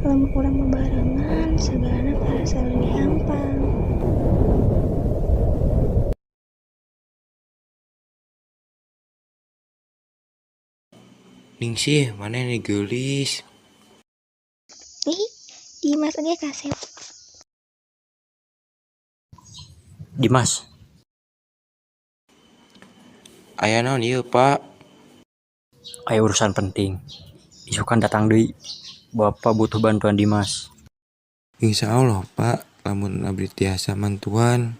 Lamun urang bebarengan, sagalana karasa leuwih hampang. Ningsih, maneh ni geulis. Ih, Dimas oge kasep. Dimas. Aya naon ieu, Pak? Aya urusan penting. Isukan datang deui. Bapak butuh bantuan Dimas. Insya Allah, Pak, lamun abdi tiasa mantuan.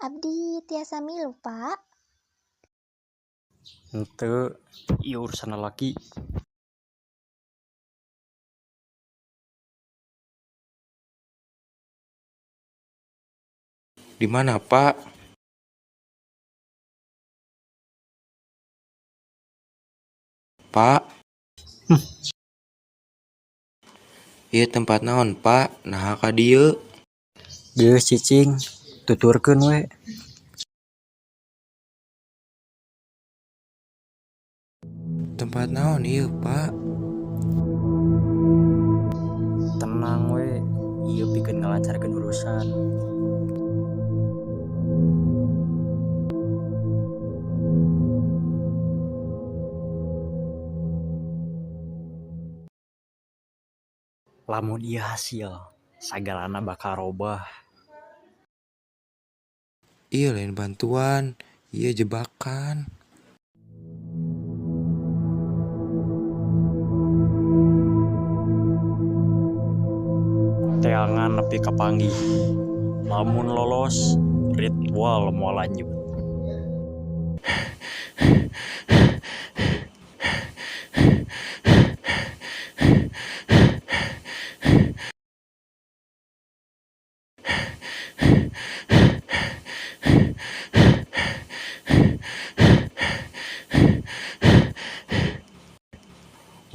Abdi tiasa milu, Pak. Henteu, ieu urusan lalaki. Di mana, Pak? Pak? Ieu tempat naon, Pak? Naha ka dieu? Geus cicing, tuturkeun we. Tempat naon ieu, Pak? Tenang we, ieu pikeun ngalancarkeun urusan. Lamun ieu hasil, sagalana bakal robah. Ieu lain bantuan, ieu jebakan. Teangan nepi ka panggih. Lamun lolos, ritual moal lanjut.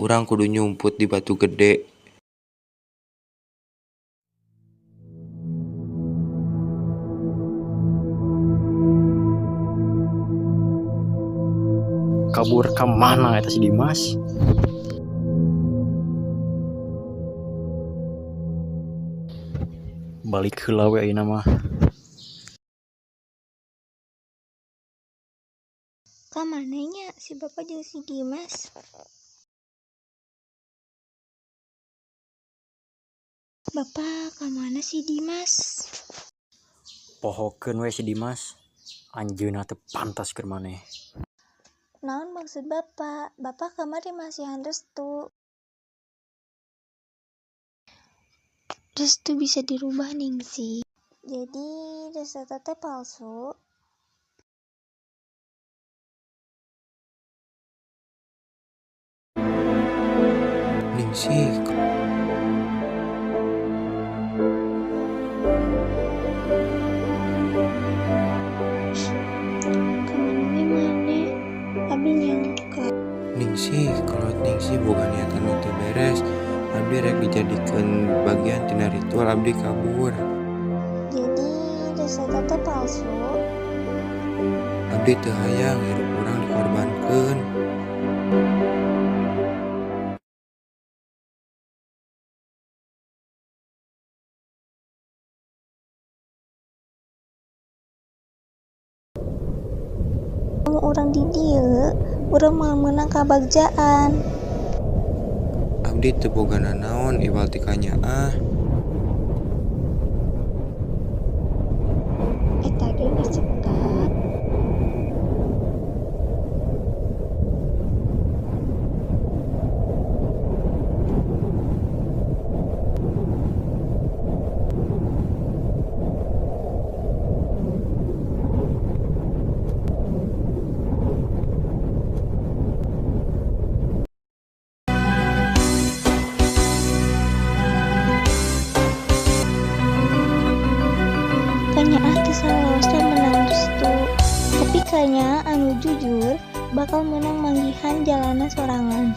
Urang kudu nyumput di batu gede. Kabur ka mana eta si Dimas? Balik heula we ayeuna mah. Ka mana nya si Bapak jeung si Dimas? Bapak, ka mana si Dimas? Pohokeun we si Dimas. Anjeunna teu pantas keur maneh. Naon maksud Bapak? Bapak kamari masihan restu. Restu bisa dirubah, Ningsih. Jadi restu teh palsu. Ningsih. Kamana we maneh? Abi nyangka. Ningsih, kalau Ningsih boga niatan nu teu beres, abdi rek dijadikeun bagian tina ritual abdi kabur. Jadi restu teh palsu. Abdi teu hayang hirup urang dikorbankeun. Lamun urang di dieu, urang moal meunang kabagjaan. Abdi teu boga nanaon iwal ti kanyaah. Eta ge geus cekap. Kanyaah teu salawasna meunang restu, tapi kanyaah anu jujur bakal meunang manggihan jalanna sorangan.